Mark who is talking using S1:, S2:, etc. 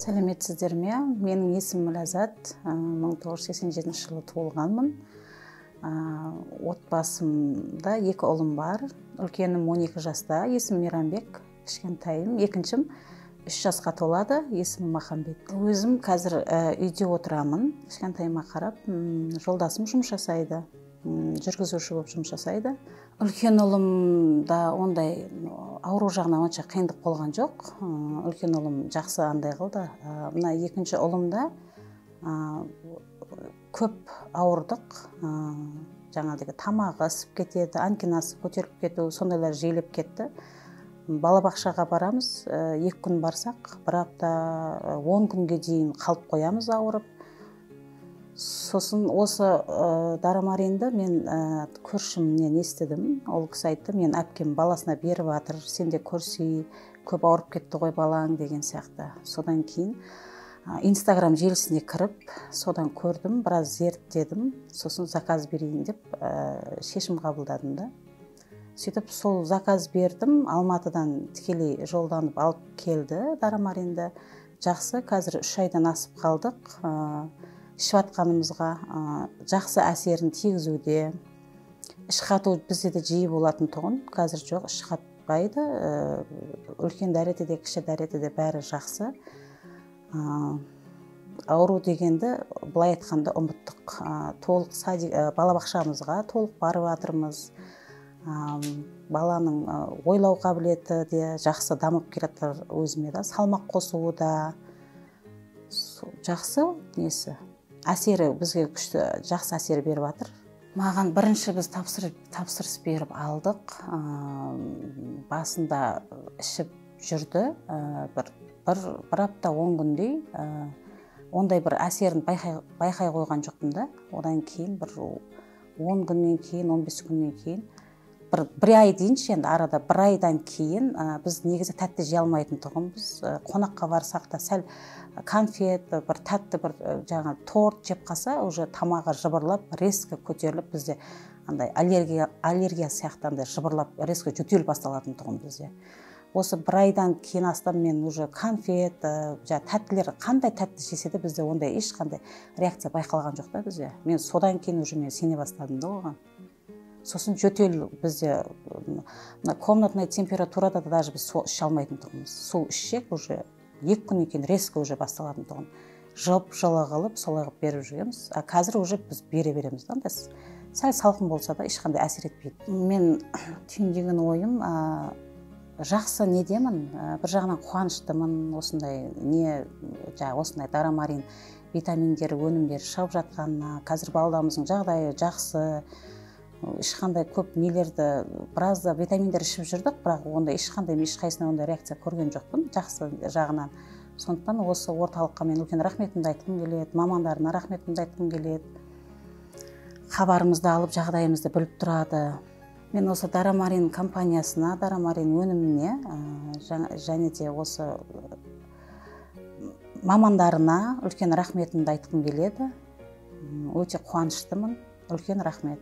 S1: Сәлеметсіздер ме? Менің есімім Ләззат, 1987 жылы туылғанмын. Отбасымда екі ұлым бар. Үлкенім 12 жаста, есімі Мейрамбек, кішкентайым, екіншім 3 жасқа толады, есімі Махамбет. Өзім қазір үйде отырамын, кішкентайыма қарап, жолдасым жұмыс жасайды, жүргізуші болып жұмыс жасайды. Үлкен ұлымда ондай ауру жағынан онша қиындық болған жоқ. Үлкен ұлым жақсы андай қылды. Мына екінші ұлымда көп ауырдық. Жаңағыдегі тамағы ысып кетеді, ангинасы көтеріліп кету, сондайлар жиілеп кетті. Балабақшаға барамыз, 2 күн барсақ, бір апта 10 күнге дейін қалып қоямыз ауырып. Сосын осы Дарамаринді мен көршімнен естідім. Ол кісі айтты, мен әпкем баласына беріп жатыр, сен де көрсей, көп ауырып кетті ғой балаң деген сияқты. Содан кейін Инстаграм желісіне кіріп, содан көрдім, біраз зерттедім, сосын заказ берейін деп шешім қабылдадым да. Сөйтіп сол заказ бердім, Алматыдан тікелей жолданып алып келді Дарамаринді. Жақсы, қазір 3 айдан асып қалдық. Ішіп жатқанымызға жақсы әсерін тигізуде. Іш қату бізде де жиі болатын тұғын, қазір жоқ, іш қатпайды. Үлкен дәреті де, кіші дәреті де бәрі жақсы. Ауру дегенді былай айтқанда ұмыттық. Толық садик, балабақшамызға толық барып жатырмыз. Баланың ойлау қабілеті де жақсы дамып келе жатыр өзіме да, салмақ қосуы да жақсы несі. Әсері бізге күшті, жақсы әсер беріп жатыр. Маған бірінші біз тапсырыс беріп алдық. Басында ішіп жүрді, бір апта 10 күндей. Ондай бір әсерін байқай қойған жоқпын да. Одан кейін бір 10 күннен кейін, 15 күннен кейін, бір ай дейінші, енді арада бір айдан кейін біз негізі тәтті жей алмайтын тұғынбыз. Қонаққа барсақ та сәл конфет, бір тәтті бір жаңа торт жеп қалса, уже тамағы жыбырлап, резко көтеріліп, бізде андай аллергия сияқты андай жыбырлап, резко жөтел басталатын тұғын бізде. Осы бір айдан кейін астам мен уже конфет, жаңа тәттілер, қандай тәтті жесе де бізде ондай ешқандай реакция байқалған жоқ та бізде. Мен содан кейін уже мен сене бастадым да оған. Сосын жөтел бізде мына комнатный температурада да даже біз су іше алмайтын тұғынбыз. Су ішсек уже 2 күннен кейін резко уже басталатын тұғын. Жып-жылы қылып солай қылып беріп жүреміз. А қазір уже біз бере береміз да, андай сәл салқын болса да ешқандай әсер етпейді. Мен түйіндеген ойым, жақсы недемін, бір жағынан қуаныштымын, осындай не, жаңа осындай Дарамарин витаминдері, өнімдері шығып жатқанына. Қазір балаларымыздың жағдайы жақсы. Ешқандай көп нелерді, біраз да витаминдер ішіп жүрдік, бірақ онда ешқандай, ешқайсысына ондай реакция көрген жоқпын, жақсы жағынан. Сондықтан осы орталыққа мен үлкен рахметімді айтқым келеді, мамандарына рахметімді айтқым келеді. Хабарымызды алып, жағдайымызды біліп тұрады. Мен осы Дарамарин компаниясына, Дарамарин өніміне, және де осы мамандарына үлкен рахметімді айтқым келеді. Өте қуаныштымын. Үлкен рахмет.